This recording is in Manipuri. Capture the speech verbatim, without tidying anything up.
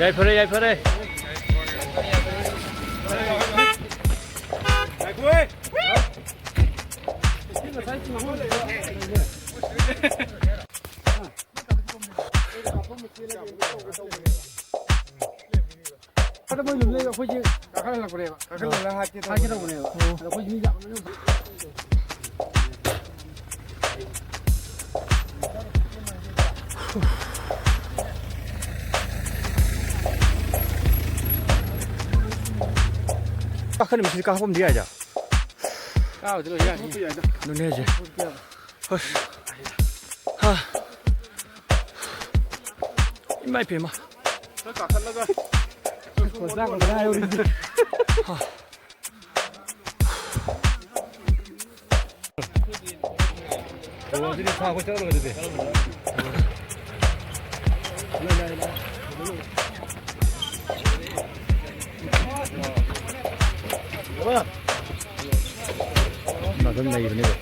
ꯌꯥꯏꯐꯔꯦ, ꯌꯥꯏꯐꯔꯦ꯫ ꯑꯗ ꯃꯣꯏ ꯂꯨꯝꯂꯩꯕ ꯑꯩꯈꯣꯏꯁꯦ ꯀꯥꯈꯠꯍꯜꯂꯛꯄꯅꯦꯕ꯫ ꯀꯥꯈꯠꯍꯜꯂꯒ ꯍꯥꯠꯀꯦ ꯍꯥꯠꯀꯦ ꯇꯧꯕꯅꯦꯕ꯫ ꯑꯣ꯫ ꯑꯗ ꯑꯩꯈꯣꯏ ꯃꯤ ꯌꯥꯝꯃꯟꯗꯅ ꯀꯥꯈꯠꯂꯤꯕꯁꯤꯗꯤ ꯀꯥꯈꯠꯐꯝꯗꯤ ꯌꯥꯏꯗ꯫ ꯀꯥꯕꯗꯤ ꯂꯣꯏ ꯌꯥꯅꯤ꯫ ꯑꯗꯨꯅꯦ ꯍꯥꯏꯁꯦ꯫ ꯑꯁ꯫ ꯍꯥ꯫ ꯏꯃꯥ ꯏꯄꯦꯝꯃ꯫ ꯈꯔ ꯀꯥꯈꯠꯂꯒ ꯑꯣꯖꯥ ꯉꯥꯏꯍꯧꯔꯤꯁꯦ꯫ ꯍꯥ꯫ ꯑꯣ, ꯑꯗꯨꯗꯤ ꯊꯥ ꯑꯩꯈꯣꯏ ꯆꯠꯂꯔꯣꯏ ꯑꯗꯨꯗꯤ꯫ ꯑꯗꯨꯝ ꯂꯩꯕꯅꯦꯕ꯫